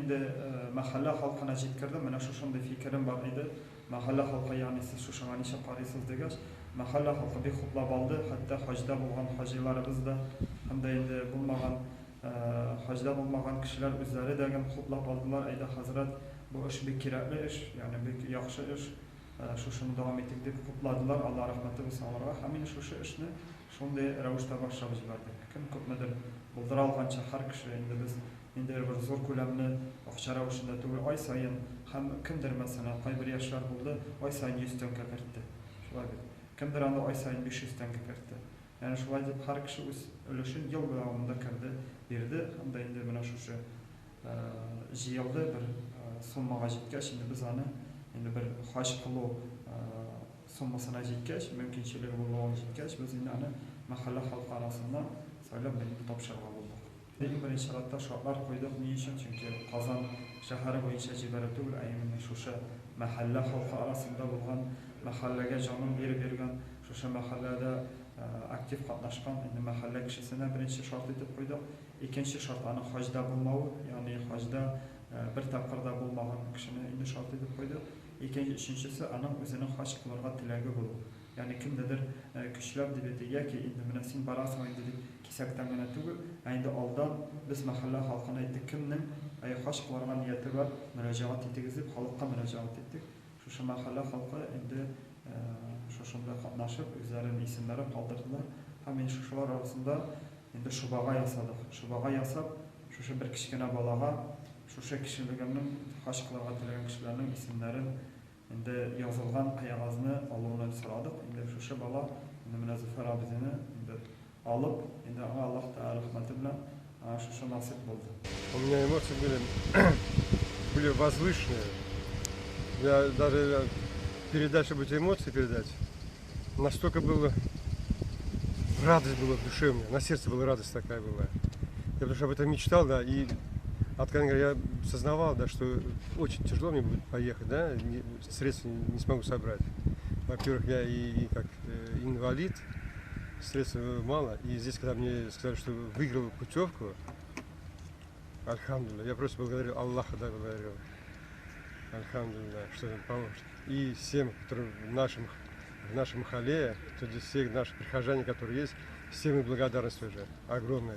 инде мәхәллә халкына җиткердем, менә шушындый фикерем бар иде. Мәхәллә халкы, ягъни сез шушыңа ничек карыйсыз дигәч, мәхәллә халкы бик хуплап алды, хәтта хаҗда булган хаҗиларыбыз да һәм дә инде булмаган, хаҗда булмаган кешеләр үзләре дә гел хуплап алдылар, әйдә, хәзрәт, бу эш бик кирәкле эш, ягъни бик яхшы эш, шушыны дәвам итик дип хупладылар, Алла рәхмәте булсын аларга. Һәм инде шушы эшне шундый рәвештә башлап җибәрдек. Кем күпмедер булдыра алганча, һәр кеше инде без ниндидер бер зур күләмне акча рәвешендә түгел, ай саен һәм кемдер, мәсәлән, кайбер яшьләр булды, ай саен 100 тәңкә кертте. Шулай бит. Кемдер анда ай саен 500 тәңкә кертте. Ягъни шулай дип һәр кеше үз өлешен ел дәвамында керде, бирде һәм дә инде менә шушы җыелды, бер суммага җиткәч, инде без аны инде бер хаҗ кылу суммасына җиткәч, мөмкинчелеге булуын җиткәч, без инде аны мәхәллә халкы арасыннан сайлап инде тапшырырга булдык. Иң беренче чиратта шартлар куйдык. Ни өчен? Чөнки Казан шәһәре буенча җибәрү түгел, ә именно шушы мәхәллә халкы арасында булган, мәхәлләгә җанын биреп йөргән, шушы мәхәлләдә актив катнашкан инде мәхәллә кешесенә беренче шарт итеп куйдык. Икенче шарт аның хаҗда булмавы, ягъни хаҗда бер тапкыр да булмаган кешене инде шарт итеп куйдык. Икенче, өченчесе аның үзенең хаҗ кылырга теләге булу. Ягъни кемнедер көчләп дип әйтик, яки инде менә син барасың инде дип кисәктән генә түгел, ә инде алдан без мәхәллә халкына әйттек, кемнең хаҗ кылырга нияте бар, мөрәҗәгать итегез дип халыкка мөрәҗәгать иттек. Шушы мәхәллә халкы инде шушында катнашып, үзләренең исемнәрен калдырдылар. Һәм инде шушылар арасында инде шобага ясадык. Шобага ясап, шушы бер кечкенә балага шушы кешелегемнең хаҗ кылырга теләгән кешеләрнең исемнәрен инде язылган кәгазьне алуны сорадык. Инде шушы бала, инде менә Зөфәр абзыйны инде алып, инде аңа Аллаһ Тәгалә рәхмәте белән аңа шушы насыйп булды. У меня эмоции были возвышенные. Я даже передать, чтобы эти эмоции передать, настолько было, радость была в душе у меня, на сердце была радость такая была. Я потому что об этом мечтал, да, и откровенно говоря, я сознавал, да, что очень тяжело мне будет поехать, да, средств не смогу собрать. Во-первых, я и как инвалид, средств мало, и здесь, когда мне сказали, что выиграл путевку, альхамдулилля, я просто благодарил Аллаха, да, благодарил. Альхамдулилля, что он поможет. И всем, которые в нашем махалле, то здесь всех наших прихожане, которые есть, всем им благодарность уже огромная.